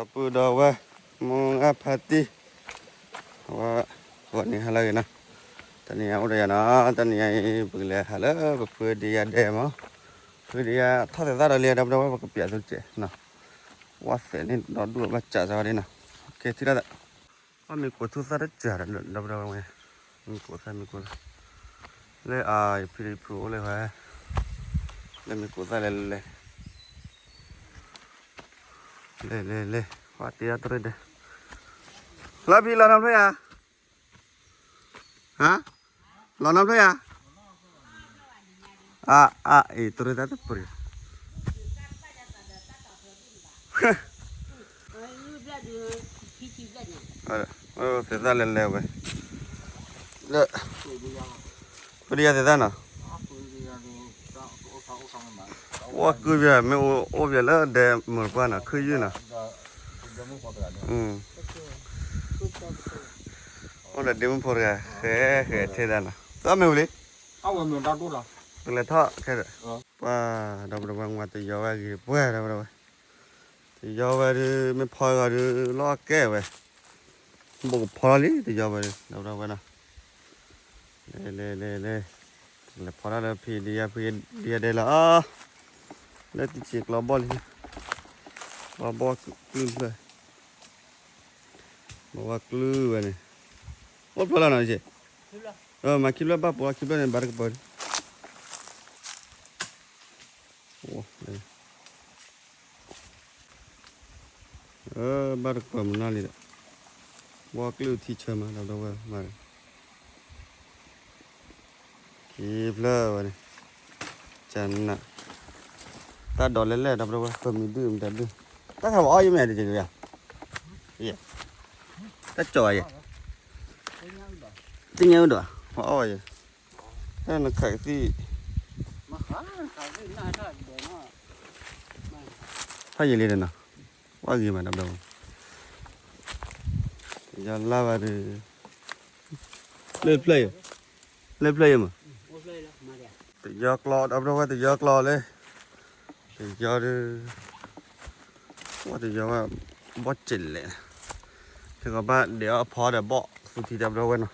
ဒီပုၢ်ဒီဝဲၢ် မိၢ်ဂၤဖါတံၢ်, အဝဲ ဂီၤနံၤဟါလၢအဂ့ၤနီၤ, တနံၤအံၤအိၣ်ဒီးယၤနီၤ, တနံၤအံၤ ပကလဲၤဟးလၢပဖုဒံယါဒဲးမး, ဖုဒံယါထီၣ်သဲးသၣ်ဒီးလံ ဒီပုၢ်ဒီဝဲၢ် ပကပျးသုကဲးနီၤ, ဝဲသဲးန့ၣ်ဒီဒူၣ်ဘၣ်စးစးဝဲဒၣ်နီၤ, ကဲထံၣ်ဒၣ် အီၣ်မ့ၤကိးထူၣ်သၣ်တစှၤဒီး ဒီပုၢ်ဒီဝဲၢ်, မ့ၤကိးသၣ် မ့ၤကိးသၣ်, လၢအဖံဖုအိၣ်လၢဝဲ, လၢမ့ၤကိးသၣ်လဲၤလဲၤ, လဲၤလဲၤလဲၤ, ပှၤတ့အတရ့ဒဲး, လီၤဖံလီၤနီဖျၢၣ်ယၤ, ဟါ, လီၤနီဖျၢၣ်ယၤ, အါ အါ အ့ၤ တရ့သၣ်တပှ့ၤ သဲးသၣ်လဲၤလဲၤဝဲ, လၢ ပဒံယါသဲးသၣ်နီၤ, အိၣ်ကုၢ်ပၢၤ မ့ၢ်အိၣ်ပၢၤလၢဒဲမုာ်ပှၢ်နီၤ ခုၣ်ယုၢ်နီၤ, အိၣ်ဒီးဒ့မုၣ်ဖိတဂၤ ဃဲဃဲထဲဒၣ်နီၤ, သီမ့ၢ်ဝံၤလံ, ကလဲၤထီၣ်ခဲဒီး, ပှၤ ဒီပုၢ်ဒီဝဲၢ် ဝဲတယီဝဲအဂ့ၤပှဲၤ ဒီပုၢ်ဒီဝဲၢ်, တယီဝဲဒုး မ့ၢ်ဖီဂီၤဒုး လီၤကဲဝဲ, ဘိးကဖီထီၣ်လံ တယီဝဲဒုး ဒီပုၢ်ဒီဝဲၢ်နီၤ, လဲၤလဲၤလဲၤလဲၤ, လဲၤဖီထီၣ်လၢဖံဒံယါ ဖံဒံယါဒဲးလီၤ, လၢတံဆံးကျီဘီၣ်လံ, ဘီဘီၣ်ကျုၢ်ဖျၢၣ်, ဘီဘီၣ်ကျုၢ်ဝဲန့ၣ်, အိၣ်ဖျၢၣ်လီၤနီၤ, မၤခံဖျၢၣ်ဘၣ်ပိာ်ခံဖျၢၣ်န့ၣ် ဘၣ်တကပၤဒံး ဘၣ်တကပၤမနုၤလံဒီး, ဘီကျုၢ်ထံဆၢမး ဒီပုၢ်ဒီဝဲၢ်မး, ခံဖျၢၣ်ဝဲန့ၣ်, ကနၣ်, တၢ်ဒိးလဲၣ်လဲၣ် ဒီပုၢ်ဒီဝဲၢ် ပမံၤဒုၣ်မတၤဒုၣ်, တၢ်ခးပှၤအီၣ်ယမ့ၢ်တက့ၤယၤ, တၢ်ကၠီၤယဲ, သ့ၣ်ညါအိၣ်ဒီး ပှၤအီၣ်ဝဲယဲ, တၢ်နခးကသံၣ် ဖးယံာ်လံဒီးနီၤ, ဝါဂ့ၤမးဒီးဘျီ, တယီလၢ်ဘၣ်ဒီး, လၢဖျၢၣ်ယဲ, လၢဖျၢၣ်ယဲမး, တယီကျီ ဒီပုၢ်ဒီဝဲၢ် တယီကျီလၢ, တယီဒုး, ဝဲတယီဝဲ ဘီၣ်စဲးလဲး, ခဲကဘၣ်ဒဲးအီၣ်ဖီဒီးဘီၣ်သူထံ ဒီပုၢ်ဒီဝဲၢ်နီၤ,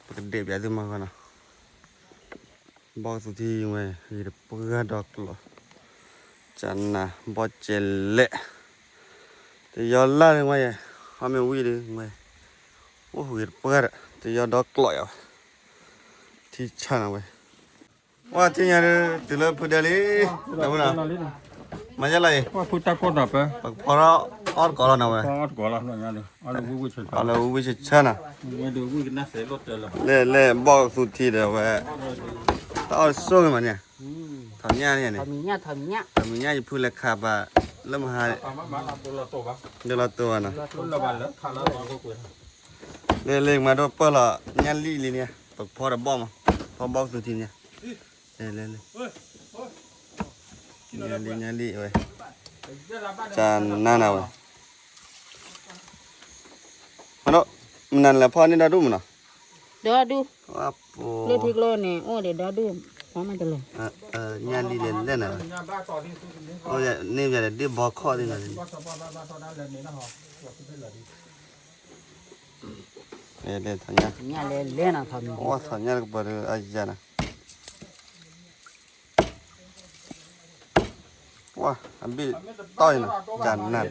ပကဒဲးပၠးသုမၤဃီနီၤ ဘီၣ်ကသူထံဝဲ ဂ့ၤတပှၢ်ဒီးကျိး, ကနၣ် ဘီၣ်ကဲလဲၣ်, တယီလၢ်န့ၣ်ဝဲယဲ, ဟီမ့ၢ်ဝံၤဒီးဝဲ, အိၣ်ဂ့ၤတပှၢ်ဒီး တယီဒီကျိးယၤဝဲ, ထံဆၢနၤဝဲ, ဝဲထံၣ်ညါဒီး တုၤလၢဖုဒဲးလံ, မၤယဲလီၤအံၤ, ပကဖီထီၣ်အီၣ်တကိးလီၤနၤဝဲ, အီၣ်လၢဝံၣ်ဝံၣ်ဆၢဆၢနၤ, လဲၤလဲၤဘီၣ်ကသူထံဒီးဝဲ, တၢ်အီၣ်တစိၢ်ဂ့ၤမးန့ၣ်, ထီၣ်ညၣ်န့ၣ်, ထီၣ်မံၤညၣ် ယဖုလဲၤခးပာ် လၢမဟါ, ဒိလီၤတိၢ်ဘၣ်နီၤ, လဲၤလဲၤမၤဒိၣ်ပၢၢ်လီၤ ညၣ်လံၣ်လံန့ၣ် ပကဖီဒီးဘီၣ်မး, ဖီဘီၣ်ကသူထံန့ၣ်, လဲၤလဲၤလဲၤ, ညၣ်လံၣ်ညၣ်လံၣ်ဝဲ, ကနၣ်နၤဝဲ မ့ၢ်နၤလဲၤဖီန့ၢ်ဒီဒူၣ်မးနီၤ, ဒီဒူၣ်, လၢထံကျိန့ၣ် အိၣ်ဒီးဒီဒူၣ်, ဖီမးတလီၤ, ညၣ်လံၣ်လဲၤလဲၣ်နၤ, န့ၢ်ယၤဒီးဒ့ၣ်ဘီခီၣ်သ့ၣ်နၤ, ညၣ်လဲၤလဲၣ်နၤ, ထီၣ်ညၣ်တကပၤဒီးအယၤနၤ ပှၤအဘ့ၣ်တီၢ်အံၤနီၤ, ကနၣ်, ဖ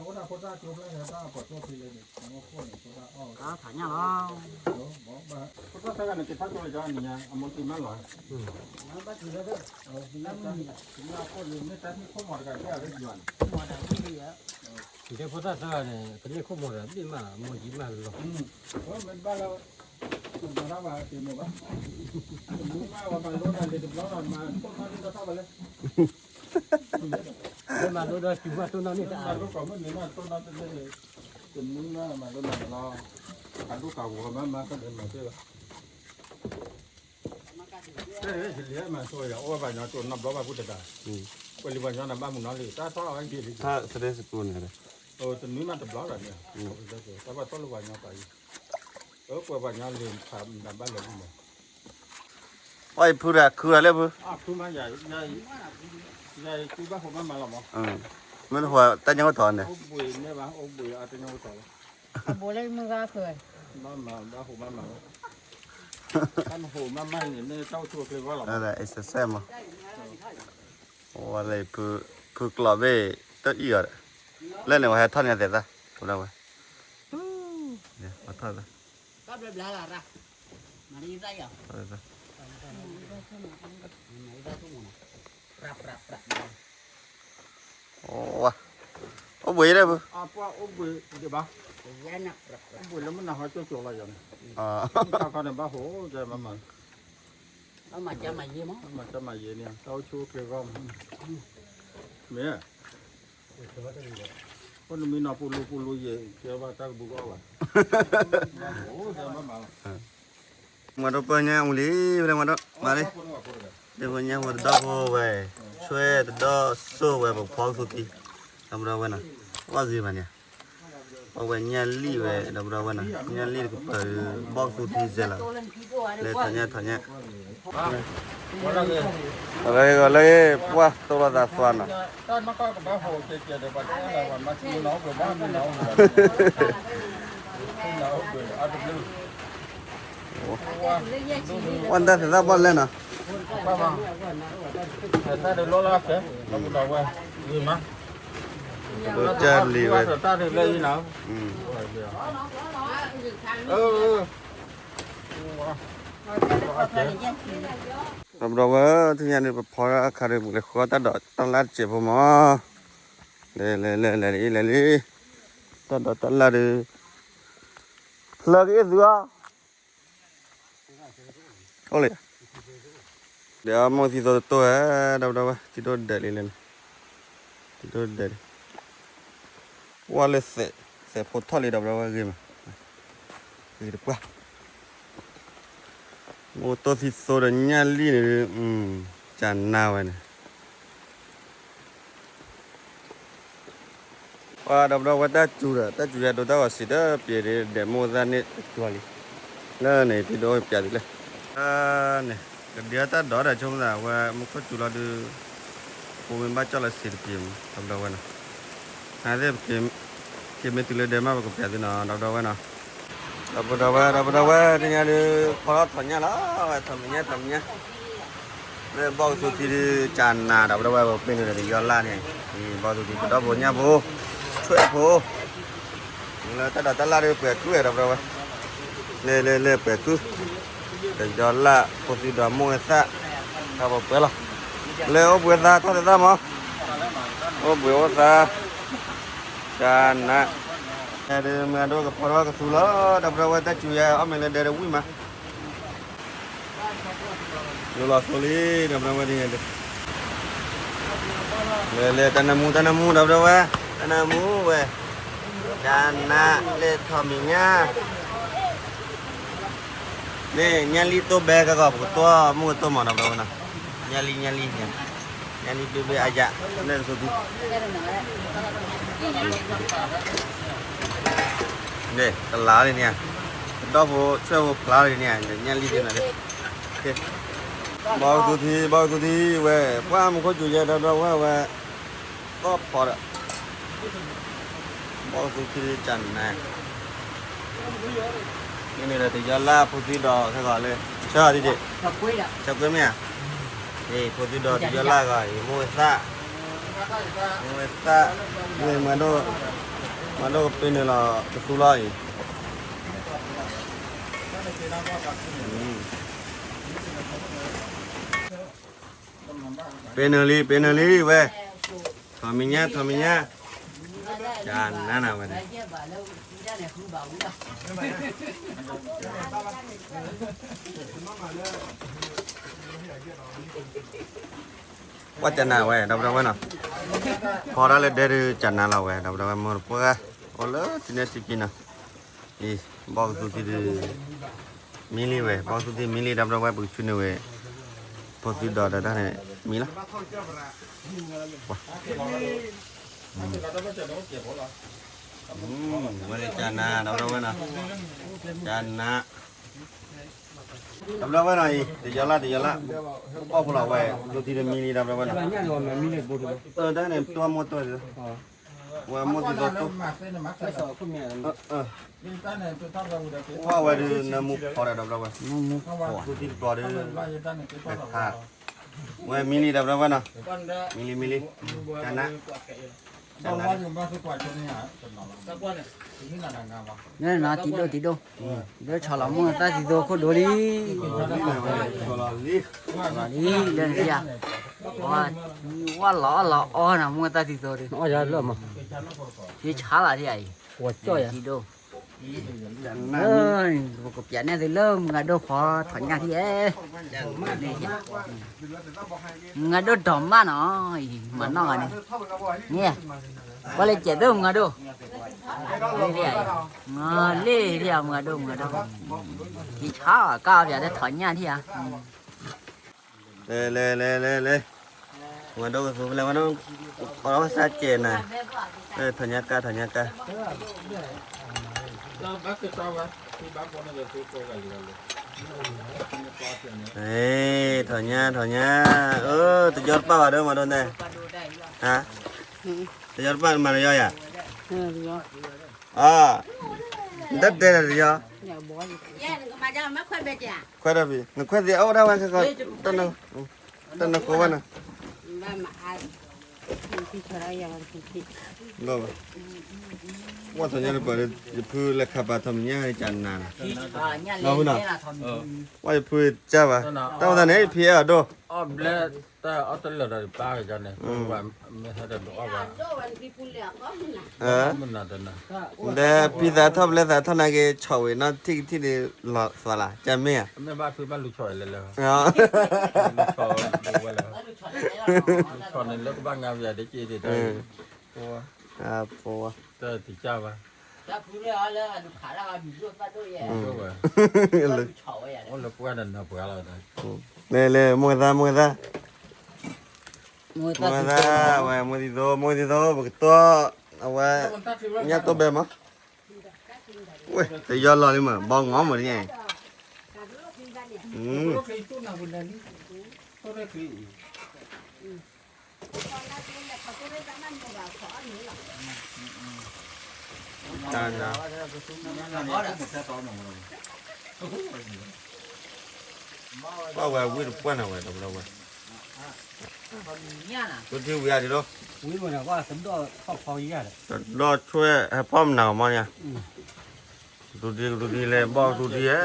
းတံၢ်ယဲ, ဖးတံၢ်ယဲဘ့ၣ်တီၢ်တံၢ်ဒီး, အန့ၣ်, ဒီပုၢ်ဒီဝဲၢ် ပကစးထီၣ်ညၣ်လီၤ, စးထီၣ်ညၣ်လီၤ. ယဲဖိသၣ်သၢဂၤန့ၣ် ကန့ၢ်ခိၣ်မိၢ်ဒီး ဘ့ၣ်မး မိၢ်ယံၤမးလီၤ. မ့ၢ်မၤလိဒီး စူၤမးတိၢ်နီၣ်န့ၣ်တအါ, တမုၢ်မး မၤလိမးလီၤ, အဒိၣ်ကးဂီၤမး မၤခီန့ၣ်မၤသ့လီၤ. လံမၤဆိယၤ အိၣ်ဘၣ်ပှၤညီ တိၢ်နီၣ်ဘျီဘၣ်ဖုတတၢ်, ပှၤလံပှၤညီနၤဘၣ်မုၢ်နီၤလံ တၢ်ထီၣ်အဝဲက့ၤလံ Sunday school န့ၣ်, တနွံမးတဘျီဒီးန့ၣ်, တၢ်ဘၣ်တီၢ်လၢပှၤညီပာ်အံၤ, ပှၤပှၤညီလံၤဖးနဘၣ်လဲၤဒ်လဲၣ်, အီၣ်အံၤဖုဒီးခုဒီးလၢဖု, ယၤယကူဘၣ်ဟိးဘၣ်မးလီၤမး, မ့ၢ်တဟိးတၢ်ညါအိၣ်ထီၣ်န့ၣ်, အိၣ်ဘှံးန့ၢ်ဘၣ် အိၣ်ဘှံးအတၢ်ညါအိၣ်ထီၣ်လီၤ, ဘၣ်မၤ ဘၣ်ဟိးဘၣ်မၤလီၤ, တၢ်နဟိးမးမးန့ၣ် မ့ၢ်တၢ်အိၣ်ဆူၣ်အိၣ်ချ့ဂီၢ်လီၤ, ဝဲလၢ ဖုကျိးဘ့ၣ်တအံၣ်အီၤဒီး, လၢန့ၣ် ပှၤဟဲထီၣ်န့ၢ်သဲးသၣ်, ဝဲဒၣ်ဝဲ, ပှၤထီၣ်သၣ်, အိၣ်ဘှံးဒၣ်ဖု, အိၣ်ဘှံးလၢမနုၤဟီကၠိကၠိလီၤယၤန့ၣ်, တၢ်ခီန့ၣ်ဘၣ်ဟိးကဲမးမး, ဘၣ်မၤကဲမၤယ့န့ၣ် တၢ်အိၣ်ဆူၣ်အိၣ်ချ့ဂီၢ်မး, မ့ၢ် အိၣ်နမံနီၤပူၤလူၤပူၤလူၤယဲၢ် ကဲဘၣ်တၢ်ကဘူကအီၣ်ဘၣ်, မၤဒိၣ်ပၢညါအူလံ, ဝဲဒၣ်မၤဒိၣ်မၤလံ, ဒ့ဖိညါဖိတဒီဖိဝဲ, ဆွဲတဒီစိဝဲ ပဖီကသူခံ, ဒီပုၢ်ဒီဝဲၢ်နီၤ, ဝဲဂ့ၤမးန့ၣ်, အဝဲညၣ်လံၣ်ဝဲ ဒီပုၢ်ဒီဝဲၢ်နီၤ, ညၣ်လံၣ်တကပၤ ဘီကသူခံစဲးလီၤ, လဲၤထီၣ်ညၣ်ထီၣ်ညၣ် လၢ ပှၢ်တိၢ်လိာ်သးသွါနီၤ, ဝဲတၢ်သဲးသၣ်ဘီၣ်လဲၣ်နီၤ, ဒိၣ်ကၢ်လံဝဲ, ဒီပုၢ်ဒီဝဲၢ် ထံၣ်ညါန့ၣ် ပဖီအခါဒီး ပကလဲၤဃီတၢ်ဒိးတၢ်လၣ်တစဲးဖိမး, လဲၤလဲၤလဲၤလဲၤလံ လဲၤလံ, တၢ်ဒိးတၢ်လၣ်ဒီး ဖျၢၣ်ကအ့ၣ်သုဧါ, အိၣ်လံ, ဒီးမိၢ်သံသိတတိၢ်ဧါ, ဒီပုၢ်ဒီဝဲၢ် သံတိၢ်ဒဲးလံလဲၣ်န့ၣ်, သံတိၢ်ဒဲးလံ, ဝဲလၢသဲးဖိထီၣ်လံ ဒီပုၢ်ဒီဝဲၢ် ဂ့ၤမး, ဂ့ၤတပှၢ် မိၢ်တိၢ်သံသိဒီးညၣ်လံၣ်န့ၣ်, ကနါဝဲန့ၣ်, ပှၤဒီပုၢ်ဒီဝဲၢ် တၢ်စူၤဒီး တၢ်စူၤယၤဒိးတၢ်ဂီၤစံးတပျဲၤဒီး ဒဲးမိၢ်သၣ်န့ၣ်တကျီလံ, လၢန့ၣ် ဖံဒိၣ်ပျးသုလၢ, န့ၣ် ကဒုးတၢ်ဒိးဒီးဆိကမိၣ်သး ဝဲမူခိၣ်စူၤလီၤဒုး, ဖိမ့ၢ်ဘၣ်ကၠီၣ်လီၤစံးတပျဲၤမး ဒီပုၢ်ဒီဝဲၢ်နီၤ, နာ်သ့ၣ် က့ၤမ့ၢ်တုၤလၢဒဲးမး ပကပျးသုနီၤ ဒီပုၢ်ဒီဝဲၢ်နီၤ, ဒီပုၢ်ဒီဝဲၢ် ဒီပုၢ်ဒီဝဲၢ် တနံၤညါဒုး ဖီထီၣ်ထီၣ်ညၣ်လီၤ ဝဲထီၣ်မံၤညၣ်ထီၣ်မံၤညၣ်, လၢဘီကသူခံဒုး ကနၤ ဒီပုၢ်ဒီဝဲၢ် ပပ့ၤနုာ်ဒီးယီၤလၢ်န့ၣ်, ဘီကသူခံ ပဒီဖိညၣ်ဖိ, ဆွဲၣ်ဖိ လၢတၢ်ဒိးတၢ်လၣ်ဒုးပှဲၤကုၢ်ဝဲ ဒီပုၢ်ဒီဝဲၢ်, လဲၤလဲၤလဲၤပှဲၤကုၢ်, ဒီးယီၤလၢ် ဖိသုဒီးမိၢ်ဝဲသၣ်, တၢ်ပှဲၤပှဲၤလီၤ, လၢအိၣ်ဘှံးသးထီၣ်သးမး, အိၣ်ဘှံးအိၣ်သး, ကနၤ, ဒုးမၤဒိၣ်ကဖီထီၣ်ကသူလီၤ ဒီပုၢ်ဒီဝဲၢ် တၢ်စူၤယၤအီၣ်မ့ၤလၢဒဲးတဝံၣ်မး ယိၤလီၤသိလံ ဒီပုၢ်ဒီဝဲၢ်ဒ်န့ၣ်, လဲၤလဲၤ တၢ်နၢမူ တၢ်နၢမူ ဒီပုၢ်ဒီဝဲၢ် တၢ်နၢမူဝဲ, ကနၤ လဲၤထီၣ်မံၤညါ, မ့ၢ်ညၣ်လံၣ်တိၢ်ဘဲကဂီၤ ပကတိၢ်မုၢ်ကတိၢ်မီၤ ဒီပုၢ်ဒီဝဲၢ်နီၤ, ညၣ်လံၣ် ညၣ်လံၣ်, ညၣ်လံၣ်ဘ့ၣ်ဘ့ၣ်အယၣ်, န့ၣ်တလါလံန့ၣ်, ကဒီၣ်ဖိ ဆွဲၣ်ဖိဖျါလံန့ၣ်, ညၣ်လံၣ်ဒ်န့ၣ်, ဘီကသူထံ ဘီကသူထံဝဲ, ပှၢ်မူခိၣ်စူၤယဲ ဒီပုၢ်ဒီဝဲၢ်ဝဲ, သီၣ်ဖီဒီး ဘီကသူထံကနၤ, မ့ၢ်န့ၣ်ဒီး တယီၤလၢ် ဖိသုဒီးခဲဂီၤလၢ, ဆၢဒ်ဒ့ၣ်, ဆၢကွ့မ့ၢ်ဧါ, ဖိသုဒီးတယီၤလၢ်ဂီၤအံၤ မိၢ်ဝဲသၣ်, မိၢ်ဝဲသၣ်, မ့ၢ်မၤဒိၣ်, မၤဒိၣ်ကပ့ၤနုာ်လီၤကသူလီၤအံၤ ပ့ၤနုာ်လံ ပ့ၤနုာ်လံဝဲ, ထီၣ်မံၤညါ ထီၣ်မံၤညါ, ကနၤနၤဝဲန့ၣ်, ပှၤကနၤဝဲ ဒီပုၢ်ဒီဝဲၢ်နီၤ, ဖီတၢ်လၢဒဲဒုးကနၤလီၤဝဲ ဒီပုၢ်ဒီဝဲၢ် မိၢ်တပှၢ်, အိၣ်လၢထံနဲၣ်ထံက့ၤနီၤ, အံၤ ဘီကသူထံဒုး မံလံဝဲ ဘီကသူထံမံလံ ဒီပုၢ်ဒီဝဲၢ် ပကဆူန့ၢ်ဝဲ, ဖိသုဒီးတၢ်န့ၣ် မံလီၤ, ပှၤ ပှၤ ပှၤ ပှၤ ပှၤ ပှၤ ပှၤ ပှၤ ပှၤ ပှၤ ပှၤ ပှၤ ပှၤ ဝဲန့ၣ်ကနၤ ဒီပုၢ်ဒီဝဲၢ်နီၤ, ကနၤ, ဒီပုၢ်ဒီဝဲၢ်နီၤအံၤ တယီၤလၢ်တယီၤလၢ်, ပီၣ်ဖိလီၤဝဲ ဒိတံၤတမံၤလံ ဒီပုၢ်ဒီဝဲၢ်နီၤ, တၢ်န့ၣ် တိၢ်မိၢ်တိၢ် ဝဲမိၢ်သံသိတိၢ်, ဝဲဝဲဒုးနၢမူဖီဒီး ဒီပုၢ်ဒီဝဲၢ်, ဒိတံၤတပျီၤဒီး တခါ, ဝဲမံလံ ဒီပုၢ်ဒီဝဲၢ်နီၤ, မံလံမံလံ, ကနၤ, ကနၤ, နတံၤဒိၣ်တံၤဒိၣ်, ဒိၣ်ဆီလီၤမိၢ်သၣ်သံသိခိၣ်ဒိၣ်လံ, လီၤလံ, လၢနသ့ဧါ, ဝဲလီၤအီၣ်လီၤအီနီၤ မိၢ်သၣ်သံသိဒီး, ယဆါလီၤဒ်အံၤ, တံၤဒိၣ် ပကပျးန့ၢ်သုလၢမုၢ်ဂၤဒိၣ်ဖီထီၣ်ညၣ်ထံၣ်ဧဲ, မုၢ်ဂၤဒိၣ်ဒီးမၢ်နီၤ, မၤနီၢ်ဂၤန့ၣ်, န့ၣ်, ပှၤလၢကဲးသုမုၢ်ဂၤဒိၣ်, လ့ၣ်ထံၣ်ဧါ, မုၢ်ဂၤဒိၣ် မုၢ်ဂၤဒိၣ်, ယဆါအီၤကါအီၤပျးလၢထီၣ်ညၣ်ထံၣ်ဧါ လဲၤလဲၤလဲၤလဲၤလဲၤ, ဝဲဒိၣ်ကသူဖဲလဲၣ်ဝဲဒိၣ်, အီၣ်ဝဲစၢ်ကဲးနၤ, ထီၣ်ညါကါ ထီၣ်ညါကါ, ထီၣ်ညါ ထီၣ်ညါ, အၢ တယီတပၣ်ဘၣ်ဒီးမၤဒိၣ်နဲ, တယီတပၣ်မၤတယီယၤ, အၢ နတတဲဒီးတယီ, ခွဲးဒီးဖံး နခွဲးသ့အအိၣ်ဒၣ်ဝဲခဲကီး, တနၢ်ဃိဝဲနၤ, ဘၣ်, ဝဲထီၣ်ညါတပၤဒီး ယဖုလဲၤခးပာ်ထီၣ်မံၤညါကနၤနီၤ, လီၤဝဲနီၤ, ဝဲယဖုကၢ်ဘၣ်, တၢ်အိၣ်သးန့ၣ် ဖံးအဲၣ်အီၤဒိၣ် တၢ်အီၣ်တလၢာ်ဒီးတပၢ်ကန့ၣ်, မ့ၢ်ဟဲဒီးအီၣ်ဘၣ်, ဒီးဖံသးထီၣ်ပလဲသးထီၣ်နာ်က့ၤ ဆီၣ်ဝံၤနီၢ်ထံၣ်ကထံၣ်န့ၣ်လီၤသးလၢ် ကမ့ၢ်ဧါ, မ့ၢ်ဘၣ်ဖံဘၣ်လူၤဆီၣ်လဲၤလဲၤ, ဆီၣ်န့ၣ်လၢကဘၣ်ငါပယၤဒ်က့ၤဒ်တၢ်, တကၢ်ဘၣ်, အိၣ်လၢပှၢ်ဒီးနၢ်ပှၢ်လီၤ, လဲၤလဲၤ မိၢ်သၣ် မိၢ်သၣ်, မိၢ်သၣ်ဝဲ မိၢ်သံသိ မိၢ်သံသိ ပကတီၢ်, အဝဲ, ညၣ်တိၢ်ဘဲမး, ဝဲ တယီလီၤလံမး ဘီငီမးန့ၣ်, တၢ်နၤ, ဘၣ်ဝဲဝံၣ်တပှၢ်န့ၣ်ဝဲ တဘျီဝဲ, တထံၣ်ဝံၤအါဒံးလီၤ, တဒီၣ်ဆွဲ ဟဲဖီၣ်မနုၤမးန့ၣ်, ကတူၢ်ဒံ ကတူၢ်ဒံလဲၣ် ဘီၣ်ကတူၢ်ဒံဧဲ, ဆၢပှဲၤဒၣ်ဝဲ, လၢဒၣ်တဒီၣ်,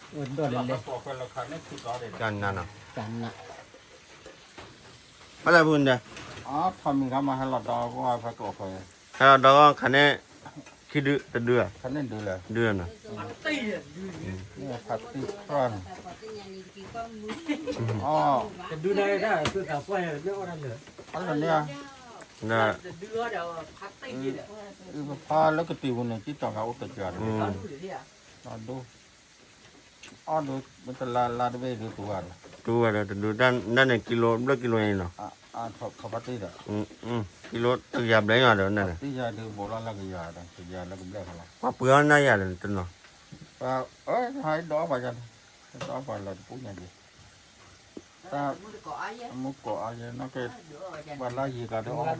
ဝဲတဒီၣ်လဲၣ်လဲၣ်, တၢ်နၤနီၤ, တၢ်နၤ, ဖဲလဲၣ်ဖုန့ၣ်, ထီၣ်မံၤခါမး ဟဲလီၤဒီးကီၢ်ဖဲကီၢ်ဖဲ, ဟဲလီၤဒီးကီၢ်ခါန့ၣ်, ခံဒု တဒုဧါ, ဒုဧါနီၤ, ဖးတံၢ်ခီန့ၣ်, အီၣ်လၢန့ၣ်ဧါ, ဖးလၢကတံၤပူၤန့ၣ် ကံၣ်တီၤဂၤအိၣ်တယၤတဂ့ၤ, အီၣ်ဒိၣ်, အီၣ်ဒိၣ်, မ့ၢ်တလါလါတဘ့ၣ်ဒုးတူၢ်ဂၤဒီး, တူၢ်ဂၤဒီးတဒုး တၢ်န့ၣ် ကံလိ ဘျဲၣ်ကံလိန့ၣ်နီၤ, ခီဖးတံၢ်ဒီး, ကံလိတကယၤဘျဲၣ်ညါဒီးန့ၣ်, တံၢ်ယၤဒုးဘိးလီၤလၢကယၤဒီး ကယၤလၢကဘျဲၣ်ဖဲလီၤ, ပှၤပှ့ၤအီၣ်နၢ်ယၤဒီးတနီၤ, ပှၤအၢ ဟဲဒီးအီၣ်ပှၤယၤ, ဒီးအီၣ်ပှၤလီၤတပူၤညါက့ၤ, တၢ်, မူကိးအါယဲနီၢ်ကဲ, ပှၤလၢယံၤကဒီးအီၣ်ဘၣ်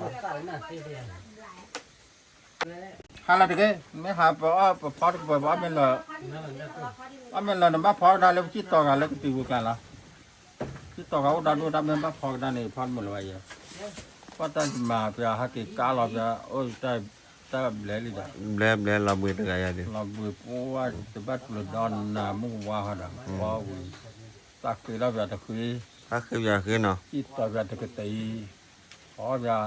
ဟါလီၤတဂ့ၤ, မ့ၢ်ဟးပအီၣ်ပဖီတကပၤ ပအီၣ်မ့ၢ်လၢ, အီၣ်မ့ၢ်လၢနဘၣ်ဖီကဒါလၢ ပစံၣ်တီၤဂၤလၢကတံၤပူၤကျါလီၤ, စံၣ်တီၤဂၤအိၣ်ဒီဒူၣ် တၢ်မ့ၢ်ဘၣ်ဖီကဒါန့ၣ် ဖီတမုာ်လၢၤဘၣ်ယဲ, ပှၤတၢ်မၤပှၤဟးက့ၤကါလီၤပှၤ အိၣ်တၢ်ဘျဲလံဒီး, ဘျဲဘျဲလီၤဘှံးတဂၤယၤဒုး, လီၤဘှံးပှၤတဘၣ်ကျိၤဒီနၤမုၢ်ဝါဟီဒီး ဝီဝံၤ, တၢ်ဃ့လီၤပှၤတဃ့, တၢ်ဃ့ပှၤဃ့နီၤ, စံၣ်တီၤပှၤတကတၢၢ်အံၤ, အီၣ်ပှၤ,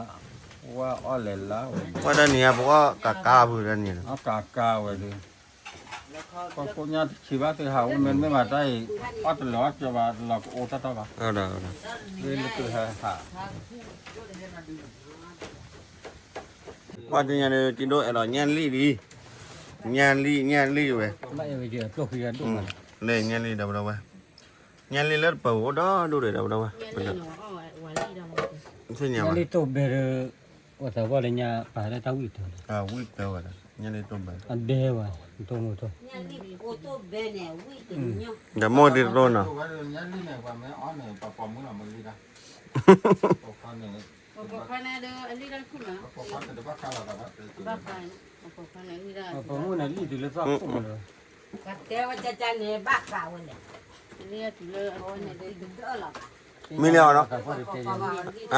ဝဲအီၣ်လဲၤလၢဝဲ, ဝဲတနံၤဧါ ပအီၣ်ကးကးဖုတနံၤ, အီၣ်ကးကးဝဲဒုး, ပှၤကိးညါတဆံးဘၣ်သ့ၣ်ဟး အိၣ်မ့ၢ်မ့ၢ်မးတၢ်အံၤ, အီၣ်တလၢာ်အီၣ်ကၢဘၣ် လီၤကအိၣ်တၢ်တၢ်ဘၣ်, လၢကဟဲဟး ပှၤတညါန့ၣ် ကံဒိၣ်အဲၣ်ဒိးညၣ်လံၣ်ဒံး, ညၣ်လံၣ် ညၣ်လံၣ်ဝဲ, လၢညၣ်လံၣ်ဒီးပဒီဝဲ, ညၣ်လံၣ်လၢတပၤအိၣ်ဒီဒူၣ်ဒီး ဒီးပဒီဝဲ, မုၢ်ကိးအါယဲနီၢ်ကဲ, ညါလံတိၢ်ဘဲဒီး, အိၣ်သးဝဲလၢညါပာ်လၢတၢ်ဝံၣ်တၢ်, ဝံၣ်တၢ်ဝဲဒၣ်, ညါလံတိၢ်ဘဲ, အဒဲဝဲ, တိၢ်မုၢ်တိၢ်, ဒီးမိၢ်ဒံးတရိနီၤ, ပမိၢ်န့ၣ်လံတုၤလၢသီခိၣ်မးလီၤ, ပတဲဝဲန့ၣ်ဘၣ်ဃးဝဲလဲၣ်, မ့ၢ်လံအီၤနီၤ, မ့ၢ်လံအီၤ, ပလဲၤအီၣ်ဘၣ်အခိၣ်လံဒီး အ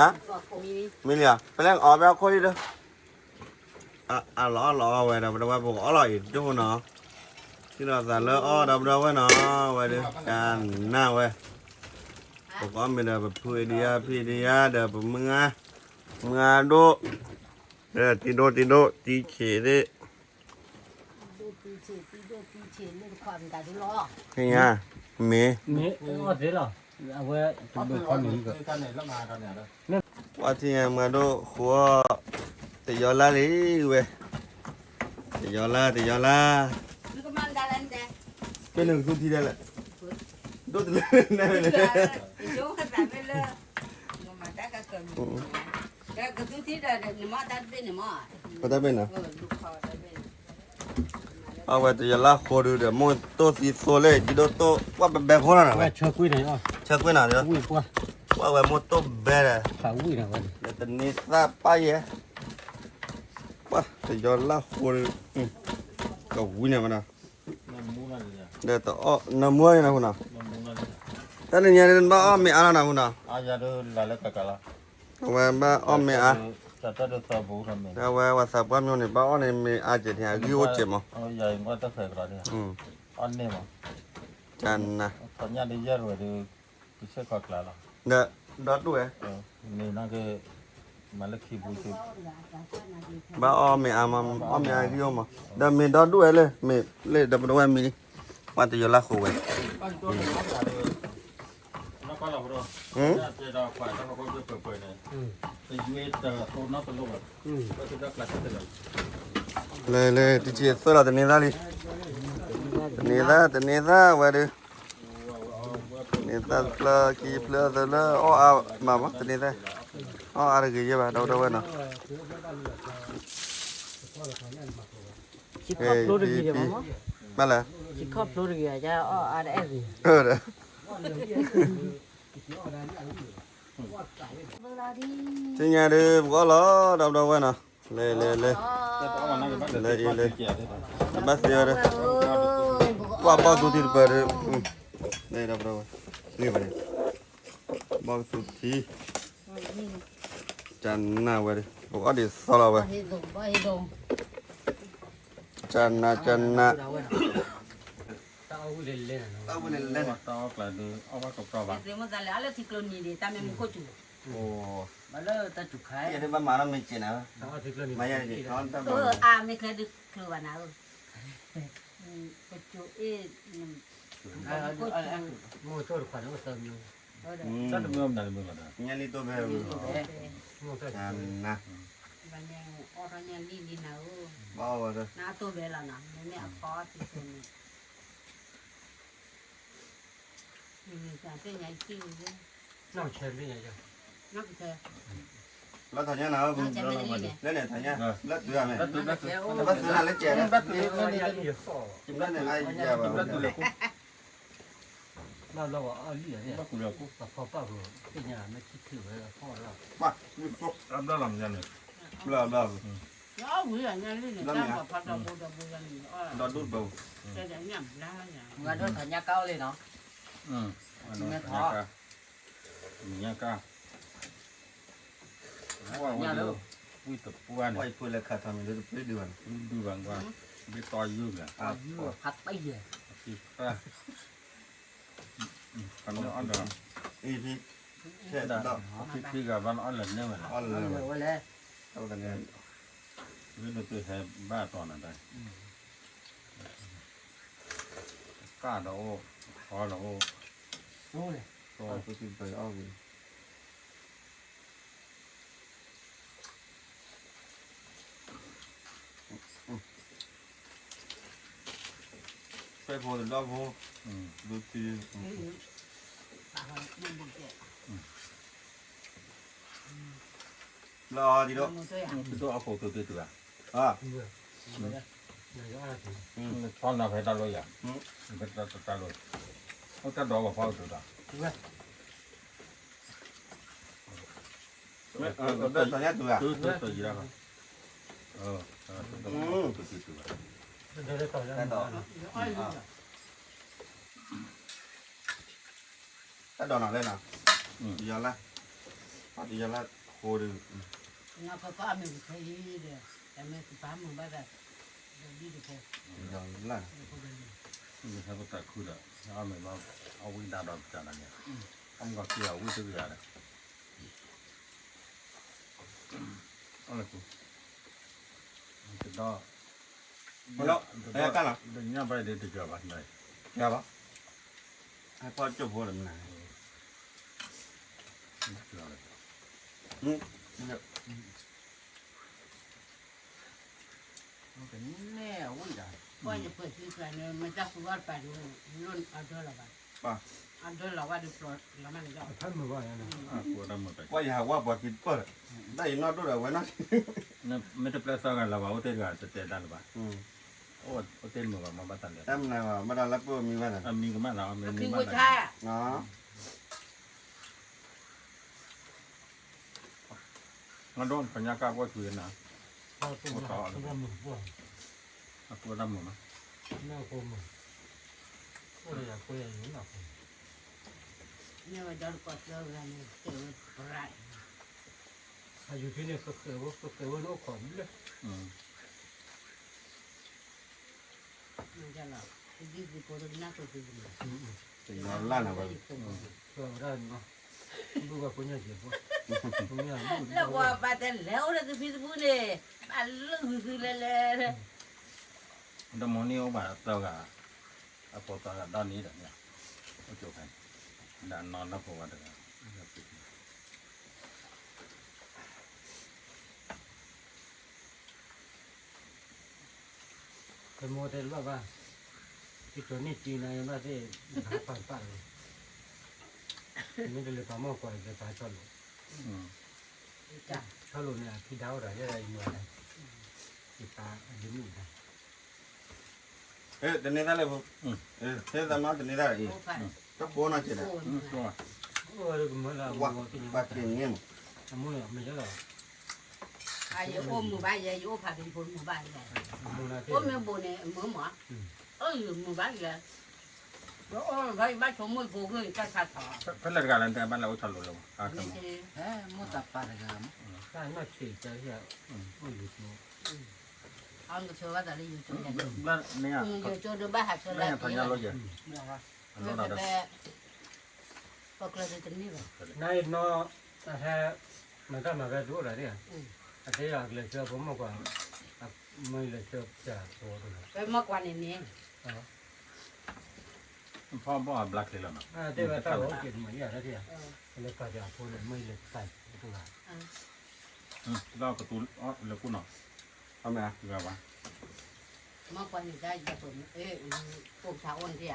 လီၤအီၣ်လီၤအီၣ်ဝဲဒီး ပဒဝဲပကအီၣ်လီၤအံၤဒိၣ်နီၤ, ထံၣ်လိာ်သးလၢအီၣ်ဒီးပဒဝဲနီၤ, ဝဲဒၣ်ကနၣ်ဝဲ, ပကအီၣ်မ့ၤဒီးပဖုအံၤဒံးယါ ဖံအံၤဒံးယါဒီးပမုၢ်ဂါ, မုၢ်ဂါဒိၣ်, တံၤဒိၣ်တံၤဒိၣ်တံၤဆံးသ့ၣ်, သ့ၣ်ညါ, မ့ၢ် ပှၤထံၣ်ညါမုၢ်ဂါဒိၣ်ဃိ, တယီၤလါလံဝဲ, တယီၤလါ တယီၤလါ, မ့ၢ်နကသူထံဒၣ်လဲၣ်, ဒိၣ်တလၢန့ၣ်, ပတၢ်ဘ့ၣ်နီၤ, အဝဲတယီၤလါဃိဒုဒီး မိၢ်တိၢ်သံသိလၢ ဒ်ဒိၣ်တိၢ် ပှၤဘဲဘဲဖိနီၤ, ဆၢကွံာ်နီၤ, ဆၢကွံာ်နီၤ, ပှၤဝဲမိၢ်တိၢ်ဘဲဒီး, ဒီးတန့ၤသၣ်ပၢ်ယဲ, ပှၤတယီၤလါဃိဒု, ကဝံၤန့ၣ်ဝဲနီၤ, ဒီးတအီၣ်နၢမူအါယဲနီၤဃိနီၤ, တၢ်တနံၤညါဘၣ်အီၣ်မ့ၤအါလီၤနီၤဃိနီၤ, အဝဲဘၣ်အီၣ်မ့ၤအါ, အဝဲဝဲသးပှၢ်မျိၣ်န့ၣ် ဘၣ်အီၣ်န့ၣ်မ့ၤအါကဲၤန့ၣ် အဂံၢ်အိၣ်ကဲၤမး, ကနၤ, ဒီဒူၣ်ဝဲ, ဘၣ်အီၣ်မ့ၤအါမး, အီၣ်မ့ၤအါဂံၢ်အိၣ်မး, ဒီးမ့ၤဒီဒူၣ်ဝဲလၢ မ့ၢ်လၢဒီးပဒဝဲမံၤလံ, ပှၤတယီၤလါဃိဝဲ, လၢလၢတံၤသၢလီၤ တန့ၤသၣ်လံ, တန့ၤသၣ် တန့ၤသၣ်ဝဲဒုး, တန့ၤသၣ်တဖျၢၣ်ခံဖျၢၣ်သၢဖျၢၣ် အီၣ်အါမးမး တန့ၤသၣ်, အီၣ်အါတဂ့ၤယဲၢ်ဘၣ် ဒီပုၢ်ဒီဝဲၢ်နီၤ, ဘၣ်လဲၣ်, သ့ၣ်ညါဒုး ပကအီၣ်လီၤ ဒီပုၢ်ဒီဝဲၢ်နီၤ, လဲၤလဲၤလဲၤ, လဲၤအံၤလဲၤ, တဘၣ်သ့ဝဲဒၣ်, ကွၢ်ဘီၣ်သူထံတပၢၤဒုး, လဲၤဒီပုၢ်ဒီဝဲၢ်, ဘီၣ်သူထံ, ကနၣ်ဝဲဒၣ် ပကအီၣ်ဒံးသီလီၤဝဲ, ကနၣ် ကနၣ် တၢ်အီၣ်ဝံၤလဲၤလဲၤန့ၣ်, တၢ်အီၣ်ဝံၤလဲၤလဲၤန့ၣ်, မ့ၢ်လၢတၢ်ထူၣ်ခါ, မ့ၢ်ကျဲဒုး ကျိၤဘၣ်နၤဧၢ, ကကၠိအ့ၣ်, မိၢ်ကၠိတခွါန့ၣ်အိၣ်သၢမံၤ, တၢ်တမံၤမနုၤတမံၤဘၣ်ဒီး, ညါလံတိၢ်ဖဲ, နၤ, ဘၣ်အီၣ်ဝဲဒီး နအတိၢ်ဖဲလီၤနီၤ မ့မ့ၢ်အဖီအီၣ်သံသိန့ၣ် လၢထီၣ်ညါနၤ, လၢန့ၣ်ထီၣ်ညါ, ဘၣ်သုးနၤလၢကဲ, ဘၣ်သုးနၤယၤဘၣ်, ဘၣ်သုးလၢ, ဘျီလီၤမ့ၢ်န့ၣ်, ဘျီဘျီ, ဒီဒူၣ်ဘၣ်, မုၢ်ဂၤဒိၣ်ထီၣ်ညါကါအီၤလံနီၤ, မ့ၢ်ထီၣ်, မ့ၢ်ညါကါ, ဝဲဒၣ်, ဝံၣ်တပှၢ်န့ၣ်, ဒူၣ်ဘၣ်ကွၢ်, ဒူၣ်ဘၣ်ကွၢ်, ဘ့ၣ်တီယုၢ်ဘၣ်, ဖးတယဲၢ်, ဖံဖံ, ဖံဖံဂၤဘၣ်န့ၣ် အီၣ်လၢာ်န့ၢ်ဝဲလီၤ, ဝဲဒၣ်ဟဲဘၣ်တီၤနၤတၢ်, ကၢ်ဒီးအိၣ်, ထီဒီးအိၣ်, ပဲဖိတဒီဖိ, ဒုးထံ, အ လီၤဒံးဒိၣ်, တဒိၣ်အခိၣ်က့ၤက့ၤတုၤဧါ, အ, ဆီနၤဖဲတၢ်လီၢ်ယၤ, ဖဲတၢ်လီၢ်, အိၣ်တၢ်ဒိးဘၣ်ဖီအီၤတုၤဒီး, တၢ်လီၢ်တုၤဧါ, တၢ်လီၢ်တုၤတုၤတုၤတုၤ, တၢ်ဒိး တၢ်ဒိးနီၤလဲၣ်နီၤ, တယီၤလၢ်, တယီၤလၢ်ဃိဒီး, နီၢ်ကီၢ်အမ့ၢ်ပဖဲအံၤဒီး, တမ့ၢ်ကပာ်မုာ်ဘၣ်ဒီး, ဒီးဒ်တဖဲ, တယီၤလၢ်, ဟဲပတၢ်ခုဒီး, အမ့ၢ်ဘၣ်, အဝံဒၣ်ဒီးပတၢ်န့ၣ်, အမ့ၢ်ကီၢ်ခံဂၤဝံတဂၤဒီး တဒီ, တညၣ်ဘၣ်ဒ်တကၢၤဘၣ်, တကၢၤဘၣ်, ဟဲဖီကၠိဖိဒီးမနုၤလဲၣ်, နဲၣ်အဝံဒၣ်, ပှၤယပှဲၤစုကျါန့ၣ် မတၤဃုဘၣ်တပၤန့ၣ်, လိၣ်အဒၢလီၤဘၣ်, အဒၢလီၤဝဲဒ်ဖျိလီၤမးန့ၣ်လီၤ, ပှၤယဟးဝဲပှၤက့ၤတပၢၢ်, တၢ်အံၤနီၢ်ဒိၣ်ဒီးဝဲနီၢ်, မ့ၢ်တပျဲသၢဂၤလၢၤဘၣ် အိၣ်တ့ၢ်တဂၤတတဲတၢ်လၢၤဘၣ်, အိၣ်တ့ၢ်မုာ်ဘၣ်မ့ၢ်ဘၣ်တၢ်လဲၣ်, တမနုၤဘၣ် မ့ၢ်တၢ်လၢပှၤမံဘၣ်န့ၣ်, အမံကမၣ်လီၤ, အမံကမၣ်လီၤ, ငါဒိၣ်ပညါကၢ်ပှဲၤကွံာ်နၤ, အကိးတၢ်မုာ်မး, မ့ၢ်ဝဲဒီးတကိးသၢဂၤန့ၣ် တဲဝဲပြး, အယူၤထံန့ၣ် ကဃဲၤဝဲ ကဃဲၤဝဲန့ၣ်အိၣ်ခိးဘျဲၣ် လၢပှၤပာ်တၢ်လဲၤဝဲဒၣ်န့ၣ်, လၢပှၤပာ်တၢ်လဲၤအိၣ်ဒီးကဖံသဘုန့ၣ်, ဘၣ်လုၢ်ဂုာ်သုလဲၤလဲၤ, ဒီးမိၢ်န့ၣ်အိၣ်ဘၣ်သၢဂၤ, အဖိသၢဂၤဒီနံၤဒီးန့ၣ်, အိၣ်ကၠိဖဲန့ၣ်, ဒီးနီၢ်နီၢ်ဖိဝဲတဂၤ တမ့ၢ်တဲတဘၣ်ဘၣ်, ယတိၢ်န့ၢ်တံၤနၤယဘၣ်သ့ၣ်, နဟးပာ်တပာ်လီၤ, မ့ၢ်တလဲၤပာ်မီၢ်ကွၢ်လဲၤပာ်ဆီလိာ်, ဆီလိာ်န့ၣ် အဖံဒါအိၣ်ဒီး ယဲဒၣ်ယမၤတၢ်, ယပာ်အယမုၣ်တၢ်, တန့ၢ်တၢ်လၢဖိ, ဟဲသးမၤတန့ၢ်တၢ်အံၤ, တဘိနီၢ်က့ၤဒီး, ပာ်က့ၤန့ၣ်မး, အမ့ၢ်ယအိၣ်မုာ်ဘၣ်ယဲ ယအိၣ်ဖးက့ၤဖိမုာ်ဘၣ်ယဲ, အိၣ်မ့ၢ်ဘိန့ၣ် မုာ်မး, အိၣ်ယမုာ်ဘၣ်ယဲ, ယအိၣ်ဘၣ်ယဘၣ်ဆိကမိၣ်ယဖိဂ့ၢ်ယတၢ်ဆါထီၣ်, ဖဲလဲၣ်တဂၤလဲၣ် နတဲဘၣ်လဲၣ်အိၣ်ဆီလိာ်လၢ, မိၢ်တၢ်ပာ်တဂၤမး, တၢ်နီၢ်ဆံးတၢ်, အိၣ်ယိၤကၠိ, အကဆၢဘၣ်တၢ်လၢယိၤကၠိ, ယိၤကၠိဒီးဘၣ်ဟးဆၢလၢက့ၤ, ပကျၢၤတန့ၢ်ဘၣ်, နအံၤနီၢ်, အဟဲ, မၤတၢ်မၤဖဲဒိၣ်တၢ်န့ၣ်, အတဲယၤကလဲၤဆှၢဖိမီၢ်ကွၢ်, မ့ၢ်လဲၤဆှၢဖိမီၢ်ကွၢ်န့ၣ်န့ၣ်, ဖီဘီၣ်အဘျါချ့လီၤနီၤ, တဲဝဲတၢ်ဂီၤအိၣ်က့ၤမၤယၤတၢ်တယၤ, လဲၤပာ်ပၠးဖိန့ၣ် မ့ၢ်လဲၤပာ်တဂၤ, လီၤကတူၤလဲၤကူၣ်နီၤ, မ့ၢ်, မီၢ်ကွၢ်န့ၣ်တၢ်ယၤပ, ကိးဖးအိၣ်န့ၣ်တယၤ,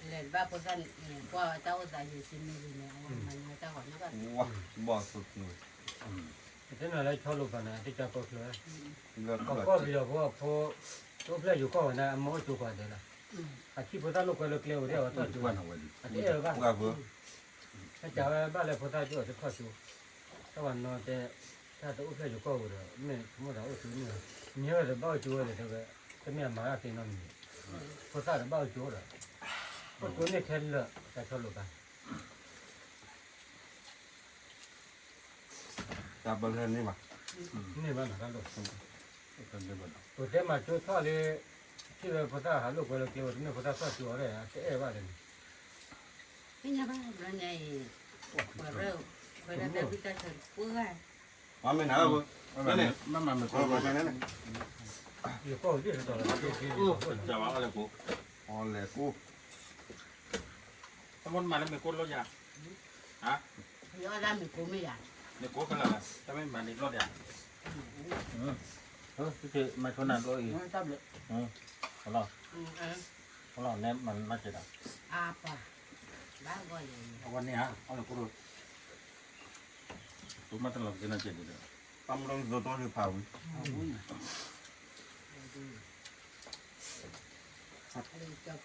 လဲၤဘၣ်ဖိသၣ်န့ၣ် ကွၢ်ဝဲတၢ်အိၣ်သးယံာ်စံမ့ၢ်ဂ့ၤန့ၣ် အဝဲမၤန့ၢ်ဝဲတၢ်ဂီၤန့ၣ်ဘၣ်, ဘီၣ်သိ, တဲနၤလၢဆီလိာ်ပာ်န့ၣ် အတၢ်ကီချၢ, ကီၢ်ပယီၤဖိအဖိ, တအိၣ်ဖျဲၣ်ယိၤကီၢ်ဝဲန့ၣ် အမိၢ်အိၣ်ကၠိပှၤဒဲးလီၤ, အထံၣ်ဖိသၣ်လိာ်ကွဲလၢကျဲအိၣ်ဒၣ်ဝဲထီၣ်ကၠိ, အတအဲၣ်ဝဲဘၣ်, အကးဝဲဘၣ်လၢဖိသၣ်ကၠိအတထီၣ်ကၠိ, တၢ်ဝဲနီၢ်တဲ, တၢ်တအိၣ်ဖျဲၣ်ယိၤကီၢ်ဝဲဒီး မ့ၢ်ဆိကမိၣ်သးအိၣ်ကၠိန့ၣ်, မ့ၢ်ဝဲဒီးဘၣ်အိၣ်ကၠိဝဲဒီးတဲဝဲ, တမ့ၢ်အမၤတၢ်သ့နီတမံၤ, ဖိသၣ်ဒီးဘၣ်အိၣ်ကၠိဒီး, အိၣ်ကၠိန့ၣ်ခဲလၢာ် တၢ်ဆီလိာ်ပာ် တၢ်ဘၣ်လၢန့ၣ်ဘၣ်, န့ၣ်ဘၣ်နၤတၢ်လိာ်, ပတဲမၤကၠိထီၣ်လံ, ထံၣ်ဝဲဖိသၣ်ဟးလိာ်ကွဲလၢကျဲဝဲ တမ့ၢ်ဖိသၣ်သီၣ်ကၠိအီၤဒီး အတအဲၣ်ဘၣ်လၢန့ၣ်, မ့ၢ်ညါဘၣ်ဘျီညါအံၤ, ပှၤရဲၣ်, ပှၤရဲၣ်တၢ်ဘံၣ်တၢ်ဆၢတပှၢ်, မ့ၢ်နၤ, မ့ၢ်မၤမ့ၢ်ကိၢ်, ယကိၢ်ဒ်သိးဒီး, အီၣ်လဲၤကိၢ်, အီၣ်လဲၤကိၢ်, တမ့ၢ်မၤလၢမ့ၢ်ကိၢ်လီၤယၤ, ယအီၣ်ဒၣ်မ့ၢ်ကိၢ်မ့ၢ်ယၤ, မ့ၢ်ကိၢ်ခဲလၢာ်, တမ့ၢ်မၤန့ၢ်လီၤဒၣ်, မၤဆိနၤဘျီအံၤ, လီၤ, လီၤ, နဲမၤနီၢ်ကဲဒီး, အပှၤ, ဘၣ်ဂီၢ်ယၤ, အဝဲန့ၣ်ဧါ, အီၣ်လဲၤကိၢ်, ပမၤတလီၤက့ၤနီၢ်ကဲဒ်ဒီး အမ့ၢ်လၢသိးတီၢ်လၢဖးဝံၤ, ဒီးဘီၣ်အသူထံ, လီၤမၢ်ဝ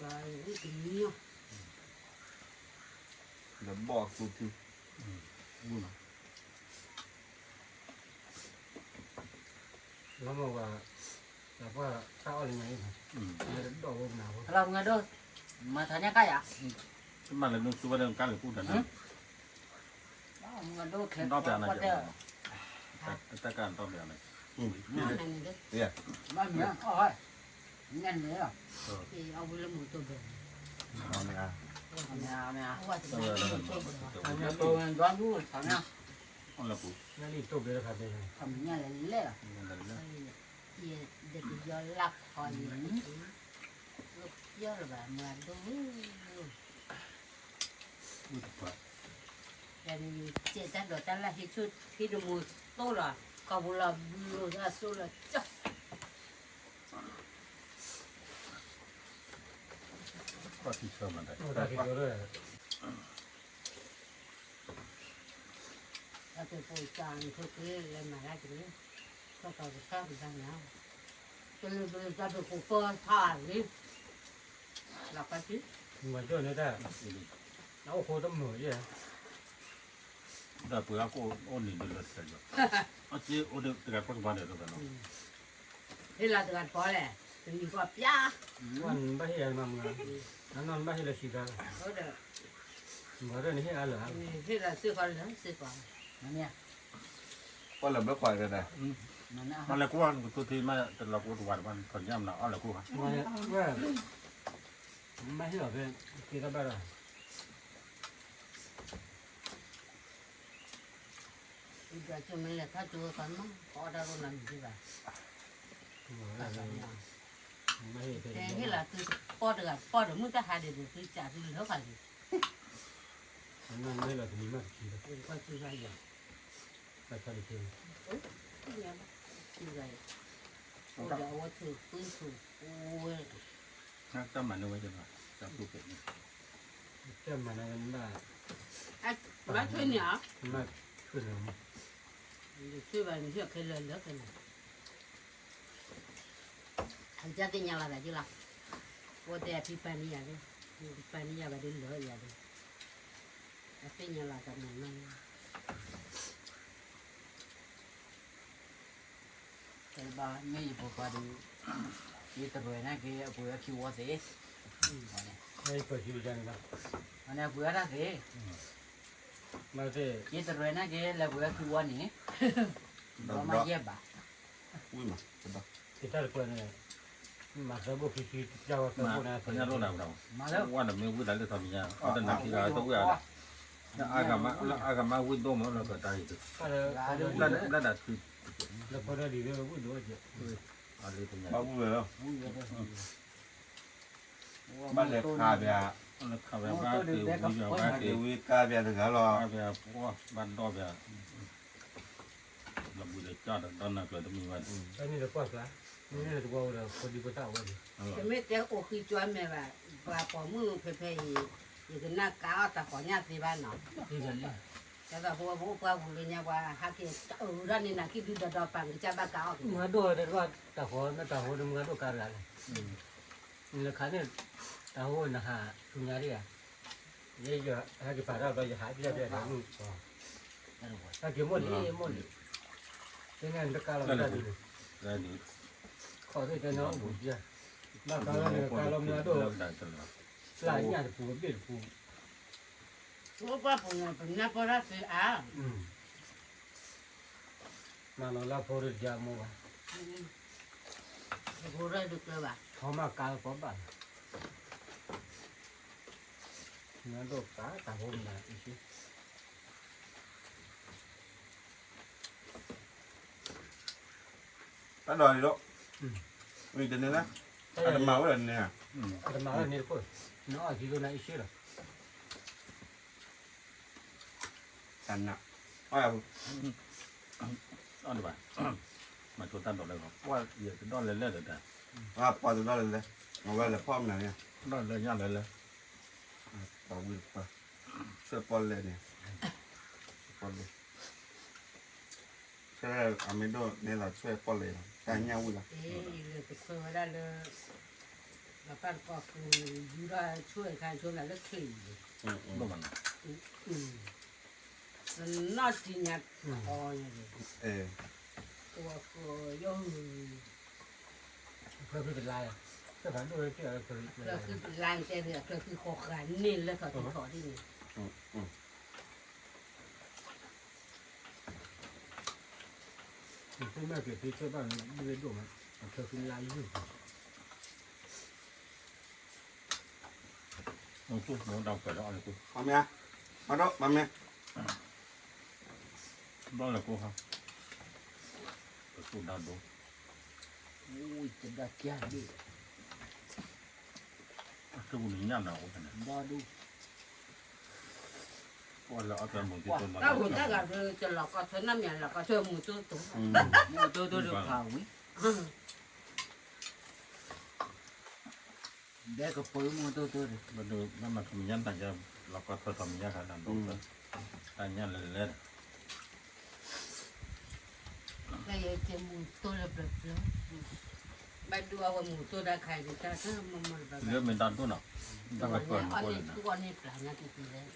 ဲ, တၢ်ပှၢ်တၢ်အီၣ်လၢညါအံၤ, ဒီးဝဲမနၤဖိ, ဟလီၤမုၢ်ဒိၣ်, မၤထါညါကါယၤ, တမၤလၢနသူဝဲဒၣ်ကါလၢကူၣ်တၢ်န့ၣ်, မုၢ်ဒိၣ်ခဲ, တၢ်ကါဒီး, ဘၣ်မနုၤအီၣ်, ညါန့ၣ်လီၤ, အဝဲလၢမူတိဘဲ, မ့ၢ်, ဒွးဒူၣ်, ညါလၢလဲၣ်လီၤ, ယဒကယီလၢခီယံၤန့ၣ်, လၢပျီလၢၤဘၣ် မုၢ်ဒိၣ်, ယစဲးတၢ်ဒိးတၢ်လၢဟံးဆူၣ်ဟံးတမူသိလီၤ, ကီၢ်ပူၤလီၤဘျိလၢအစိလီၤကၠီ, ကီၢ်ထံဆၢမး, တၢ်ပူၤကၢ်န့ၣ် ထိၣ်က့ၤလဲၤမၤဒၣ်က့ၤ, ကီၢ်ကီၢ်ကစၢ်ကစၢ်န့ၣ်, ကလုာ်ကလုာ်တၢ်ဒိးကိးကီၢ်ထီၣ်လံ, လီၤကီၢ်ထံ, မၤကၠိၣ်န့ၣ်တၢ်, အိၣ်ဃိတမုာ်ယဲ, ဒီးပှၤအကိၣ်အိၣ်န့ၣ်ဒုးလၢတၢ်ယီၤ, အက့အိၣ်တဂၤကွၢ်ကပၤဒီးတဂၤလီၤ, ဟ့ၣ်လီၤတဂၤတပီလဲၣ်, တမံၤဃီပျါ, ဘၣ်ဟ့ၣ်ယၤမၤမုာ်, နနီၢ်နဘၣ်ဟ့ၣ်လၢစံးကါလီၤ, မၤရၢၣ်န့ၣ်ဟ့ၣ်အါလၢ်, ဟ့ၣ်လီၤစ့ၢ်ကီးလၢစ့ၢ်ကီး, ပှၤလဲၤဘၢခွါကဒီး, ပှၤလဲၤကူၣ်ဘၣ်နကတိၤသ့မး တလီၤကူၣ်တဝၤတဘၣ် ထီၣ်ညၣ်မနုၤ အီၣ်လဲၤကူၣ်ဘၣ်, မ့ၢ်ဟ့ၣ်လီၤဖဲ, က့ၤတဘၣ်ဒီး ဒ်ကၠီမ့ၢ်လဲၤထီၣ်ကၠိဝဲကီးမး ကအီၣ်တၢ်ရိၣ်နၤမ့ၢ်ဒံးဘၣ်, ဟ့ၣ်လီၤသုပီၢ်တဂၤပီၢ်ဒီး မုၢ်တၢ်ဟါဒံးဒီး သုစးသုလၢဃာ်လံ, မ့ၢ်လီၤတနံၤမးတခံလၢ, ကီၢ်စုကယၤ, ကီၢ်စုကယၤ, အိၣ်ဒီးအဝဲထုးကွံထုး, အိၣ်ဝဲ, တၢ်မၤန့ၢ်ဝဲ, တၢ်မၤန့ၢ်ဝဲ, ဘၣ်ထွဲန့ၣ်ဧါ, ဘၣ်ထွဲန့ၣ်, ထွဲဘၣ်န့ၣ် ဟ့ၣ်ခဲလၢာ်လၢခဲလၢာ် အကသ့ၣ်ညါလီၤသးက့လီၤ, အိၣ်တဲအဖံပာ်န့ၢ်ယၤ, ပာ်န့ၢ်ယၤဘၣ်ဒ်လၢယၤဒ်, အသ့ၣ်ညါလီၤသးမုာ်နီၢ်, တဘၣ်မ့ၢ်ယဖိခွါဒီး, ယတရဲၣ်န့ၢ်က့ၤအပှ့ၤအခံဝီသ့, န့ၣ်အပှ့ၤအတၢ်သ့, ယတရဲၣ်န့ၢ်က့ၤလၢပှ့ၤအခံဝီန့ၣ်, ဒီးမၤယဲၢ်ဘၣ် ဝံၤမး, ကတၢၢ်တပှဲၤန့ၣ်, မၤသၢဘိခံဆံ, ကၢ်ဝဲသၢဘိန့ၣ်, မၤလၢ, ဝဲန့ၣ်မ့ၢ်ဝံၤဒၣ်လၢထီမံၤညါ, အီၣ်တနၤခံဂၤတဝံၣ်အါဒၣ်, လၢအဂၤမါဝံၣ်ဒိၣ်မးလၢကတၢၢ်အံၤ, ဘျၣ်ဒၣ်ခံ, လၢဖိဒၣ်ဒံးဝံၣ်ဒိၣ်, ဘၣ်ဝံၣ်ဝဲလီၤ, ဘၣ်လဲၤခးပၠး, ခးပၠးဘၣ်က့ၤဝံၤ, ဘၣ်က့ၤဝံၤကါပၠးတဂၤလီၤ, ကါပၠးပှီၢ်ဘၣ်ဒီၣ်ပၠး လီၤဘှံးလၢကၠီဒီးဒီနၤကျၢၤတမံၤဘၣ်န့ၣ်, တမ့ၢ်တကွၢ်ကျါ, မ့ၢ်တကွၢ်ဝဲဒီးဖိဒံဖိသၣ်ဝဲန့ၣ်, တမ့ၢ်တဲအိၣ်ဃံကွၢ်မဲာ်ဘၣ်, ပှၤပိာ်မုၣ်ဖဲဖဲအံၤ, ယကနၣ်ကါအီၣ်တၢ်ဃီညၣ်သ့ဘၣ်နီၤ, ဒ်သိးပဝဲပအိၣ်ပှၢ်ပူၤလၢညါပှၤဟးက့ၤအုးထီၣ်န့ၣ် နၤကံၣ်ဒုဒီးဒီးပာ်ကစၢ်ဘၣ်ကါအီၣ်က့ၤ, မုၢ်ဂၤဒိၣ်ဝဲတၢ်ဃီ, မ့ၢ်တၢ်ဃီဒီးမုၢ်ဂၤဒိၣ်ကါတဂၤလဲၣ် နခးန့ၣ်, တၢ်ဟိနဟးဆူညါဒ်ဧါ, ယဟဲက့ၤပာ်တၢ်ဘျီ ယဟးပျဲၢ်ပျဲၢ်ဒီးမုၢ်, ဟဲက့ၤမိၢ်လံမိၢ်လံ, တဲန့ၣ်တကါလီၤတၢ်ဒုးန့ၣ်, ခီၣ်သ့ၣ်တဲန့ၣ်အိၣ်ပူၤပျဲၢ်, ဘၣ်ကါလီၤန့ၣ်ကါလီၤမုၢ်ဂၤဒိၣ်, ပျၢ်ညၣ်တပူၤအဘ့ၣ်တပူၤ, အိၣ်ပှၢ်ပူၤန့ၣ် ပနၢ်ပၢၢ်တၢ်သ့အါ မၤလီၤလၢဖိတယါမိၢ်ဘၣ်, ဖိတဒုးကျၢၤဘၣ်, ထီမးကါကီဘၣ်လီၤ, မၤဒိၣ်ကါတၢ်ဖိမနုၤအံၤ, တၢ်ဒိးန့ၣ်ဒီး, ဝံၤတန့ၣ်လၢ, အတမၤဝဲဒၣ်န့ၣ်, အတမၤဝဲန့ၣ်တခိၣ်, နအီၣ်ကံလိနၤအံၤဆ့လီၤ တၢ်နး, အီၣ်ဒံးဘၣ်, မၤဆိတၢ်ဒိးလၢဂီၤ, ပှၢ်ယတဒိးလဲၤလဲၣ်ဒီးတၢ်, ပှၢ်တဒိးလဲၤလဲၣ်, အဝဲလဲၤဖီၣ်မနုၤန့ၣ်, ဒိးလဲၤညၣ်လဲၤလဲၣ်, ပှၢ်ဝံၤတပှၢ်, ဆွဲပီၣ်လဲၣ်န့ၣ်, ပီၣ်လဲၣ် ဆၢအမ့ၢ်ဒိၣ်န့ၣ်လီၤ ဆၢပီၣ်လဲၣ်လီၤ တၢ်ညၣ်ဝံၤလီၤ, လၢတခွဲဝဲဒၣ်လၢ လီၤပၢ်တကီၢ်ဃု ယူၤထီၣ်ဆိၣ်အခါဆိလၢခဲအံၤ, နီၢ်တံၤညါထီညါန့ၣ်, ကဝီၤဃီယီၤ, အချၢဃုတလါ, အချၢဃုတလါတဲ အချၢဃုဃီဃာ်န့ၢ်လၢထီၣ်ထံထီၣ်ဒ်န့ၣ် သုမ့ၢ်က့ၤသ့ဆၢဘၣ်န့ၣ် ဘၣ်လၢဒိၣ်မး, အချၢဃုလါယုၢ်, မၤမ့ၢ်, မၤဒိၣ်, မၤမ့ၢ်, ဘၣ်လၢကိၢ်ခါ, ပသူၣ်ဒၣ်ဒိ, ဝံၣ်တဒၣ်ကၢ်ဒိၣ်, အသူၣ်ညၣ်နၤအိၣ်ဖဲန့ၣ်, ဘၣ်ဒိၣ် တၢ်ဂိၢ်တၢ်ဂၤဒီး ကလီၤကီထၢနၢ်မ့ၢ် လီၤကီထၢမူတိတိ, မူတိတိဒီးဖးဝံၤ, ဒဲကပၢမူတိတိဒီး ဘၣ်မၤခမညၣ်တၢ်ယါ, လီၤကီထၢထီၣ်မညၣ်ခါနၤဒိၣ်, တၢ်ညၣ်လဲၤလဲၤဒီး ကဲယက့ၤမူတိလၢပျၢၤပျၢၤ, ဘၣ်ဒိၣ်အဝဲမူတိတၢ်ခါအံၤတၢ်မ့ၢ်မ့ၢ်တဘၣ်, လၢမ့ၢ်တၢ်ဒိၣ်နီၤ, တၢ်ကပၢၤမူတိလၢန့ၣ်, အန့ၣ်သူအီၤန့ၣ်ပျၢ်ညါတံၢ်တံၢ်လဲၣ်,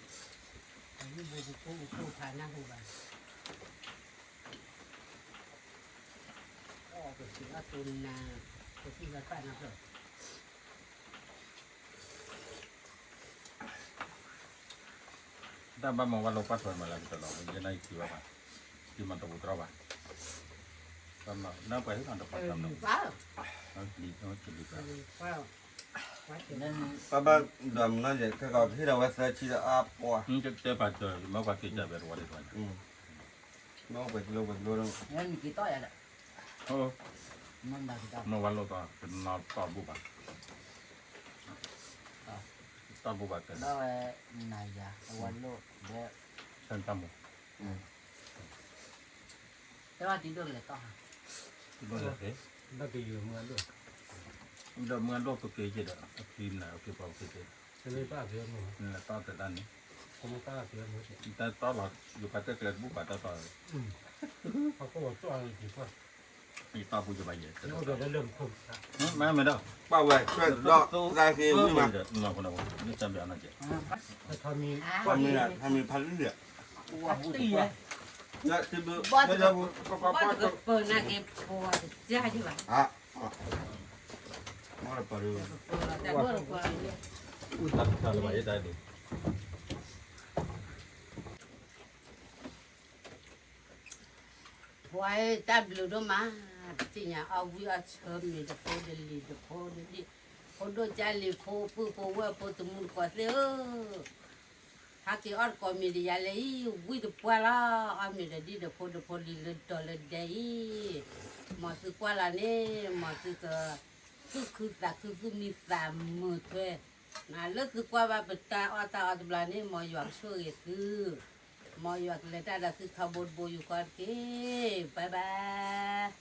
အယုၢ်ဘိပကိးပကိးဖးနၢ်ဟူဘၣ်, အီၣ်ပစံးအီၣ်တိၢ်နၤ, ပစံးဘၣ်ပၢ်နၤဖျၢၣ် တၢ်ဘၣ်မၤဝဲလိာ်ကွၢ်ထွဲမးလၢကတၢၢ်လီၤ ယဲန့ၣ်ယထံၣ်ဘၣ်ဘၣ်, ယမၤတပူၤတြီဘၣ်, နပှၤဟ့ၣ်နၤတပှၤတၢ်မၤ, ပှၤဘၣ်ဒွးမုၢ်နီၢ်ယဲၢ် ခဲကီးဟ့ၣ်ဒီးဝဲသၢဆံဒီးအါပှၤ, တဲပာ်စၢၤ မ့ၢ်ပှၤက့ၤကၢ်ဘဲတဝီဒံးတဝီန့ၣ်, မ့ၢ်ပှၤက့ၤလိာ်ပှၤက့ၤလိာ်ဒီး, မ့ၢ်ဝဲလိာ်ကွၢ် ကနီၤတီၢ်ဘူၣ်ဘၣ်, တီၢ်ဘူၣ်ဘၣ်ကဲ, ဝဲနၤယၤ အဝဲလိာ်ဒီး, ဆၢတၢ်မူ တဘၣ်တံၤဒိၣ်လဲၤတီၢ်, တဘၣ်လဲၤဖဲ, ဘၣ်ကယုၢ်မုၢ်အဒိၣ်, ဒီးမုၢ်အဒိၣ်ပက့ၤယဲၢ်ဒီး အဖံမနုၤအက့ၤပှၤပက့ၤက့ၤ, နလဲၤတီၢ်တဒၣ်န့ၣ်, တတီၢ်လီၤ ယပှၤတဲကျဲတဘူၣ်ပှၤတီၢ်တီၢ်, ယတီၢ်ပူၤယဘၣ်ယဲၢ်, မ့ၢ်မဲဒီး, ပၢ်ဝဲၢ်ဆွဲဒီး, သးဃ့ဝံၤမး, ထမံၤဖးလံဒီး, ဘၣ်တကပၢနၤက့ၤပှၤတကါယဘၣ်, မ့ၢ်တပၢ်, တၢ်လၢဘၣ်ယဲၢ်တၢ်ဒိၣ် ပှၤတၢ်ဘျုးဒိၣ်မး, ပသ့ၣ်ညါအီၣ်ဝံၣ်အီၣ်ဆၢမ့ၢ်တဖိဒ်လံၤတဖိဒ်လံၤ, ဖိဒိၣ်ကၢ်လံၤဖိပုၢ်ဖိဝဲၢ်ဖိတမူတကိးသ့ၣ်ဧၢ, ဟးက့ၤအီၣ်တကိးမ့ၢ်တယၤလဲၣ်အံၤ ဝံၣ်တပှၢ်လီၤ, အီၣ်မ့ၢ်ဒီးဒ်တဖိတဖိလံၤလၢဒီးလၢဒဲအံၤ, မ်သုကွၢ်လီၤန့ၣ် မ်သုက သူၣ်ခုသးခုသူၣ်မံသးမုာ်ထွဲ, လၢသုကွၢ်ဘၣ်ပတၢ်အီၣ်တၢ်အီတဘျီန့ၣ် မ်ယွၤကဆိၣ်ဂ့ၤသု, မ်ယွၤကလဲၤတၢ်ဒီးသုထီဘိတဘိယူၢ်ဃီတက့ၢ်, bye bye.